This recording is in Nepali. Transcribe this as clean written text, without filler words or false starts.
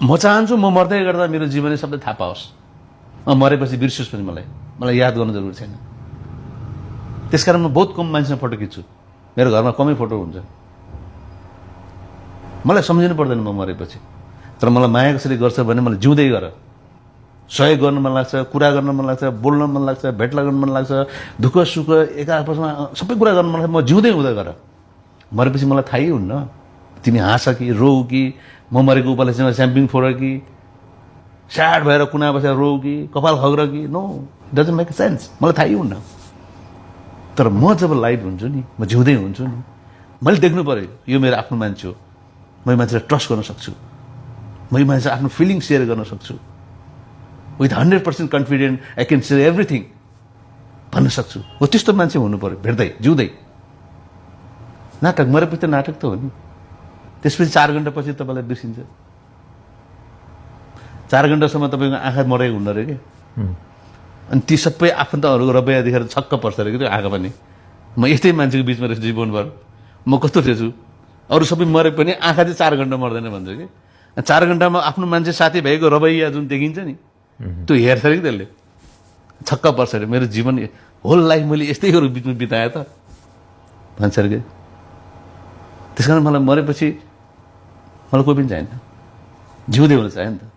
म चाहन्छु म मर्दै गर्दा मेरो जीवनले सबै थाहा पाओस्, मरेपछि बिर्सियोस् पनि मलाई याद गर्नु जरुरी छैन। त्यसकारण म बहुत कम मान्छेसँग फोटो खिच्छु, मेरो घरमा कमै फोटो हुन्छ। मलाई सम्झिनु पर्दैन म मरेपछि, तर मलाई माया कसरी गर्छ भने मलाई जिउँदै गर, सहयोग गर्न मन लाग्छ, कुरा गर्न मन लाग्छ, बोल्न मन लाग्छ, भेट लगाउन मन लाग्छ, दुःख सुख एक आपसमा सबै कुरा गर्न मन लाग्छ। म जिउँदै हुँदै गर, मरेपछि मलाई थाहै हुन्न तिमी हाँस कि रोउ कि, म मरेको उपलक्ष्यमा स्याम्पिङ फोर कि, स्याड भएर कुना बसेर रोउ कि, कपाल खग्र कि, नो, डजन्ट मेक सेन्स, मलाई थाहै हुन्न। तर म जब लाइभ हुन्छु नि, म जिउँदै हुन्छु नि, मैले देख्नु पर्यो यो मेरो आफ्नो मान्छे हो, म यो मान्छेलाई ट्रस्ट गर्न सक्छु, म यो मान्छेलाई आफ्नो फिलिङ सेयर गर्न सक्छु, with 100% confident I can share everything भन्न सक्छु। हो त्यस्तो मान्छे हुनु पर्यो, भेट्दै जिउँदै। नाटक मरेपछि त नाटक त हो नि, त्यसपछि 4 घण्टा पछि तपाईँलाई बिर्सिन्छ। 4 घण्टासम्म तपाईँको आँखा मरेको हुन्न अरे क्या। अनि ती सबै आफन्तहरूको रवैया देखेर छक्क पर्छ अरे कि त्यो आँखा पनि, म यस्तै मान्छेको बिचमा रहेछु जीवनभर, म कस्तो रहेछु। अरू सबै मरे पनि आँखा चाहिँ 4 घण्टा मर्दैन भन्छ कि। 4 घण्टामा आफ्नो मान्छे साथी भएको रवैया जुन देखिन्छ नि, त्यो हेर्छ अरे कि त्यसले, छक्क पर्छ अरे। मेरो जीवन होल लाइफ मैले यस्तैको बिचमा बिताएँ त भन्छ अरे कि। त्यस कारण मलाई मरेपछि मलाई कोही पनि चाहिन्न, जिउँदै हुन चाह्यो नि त।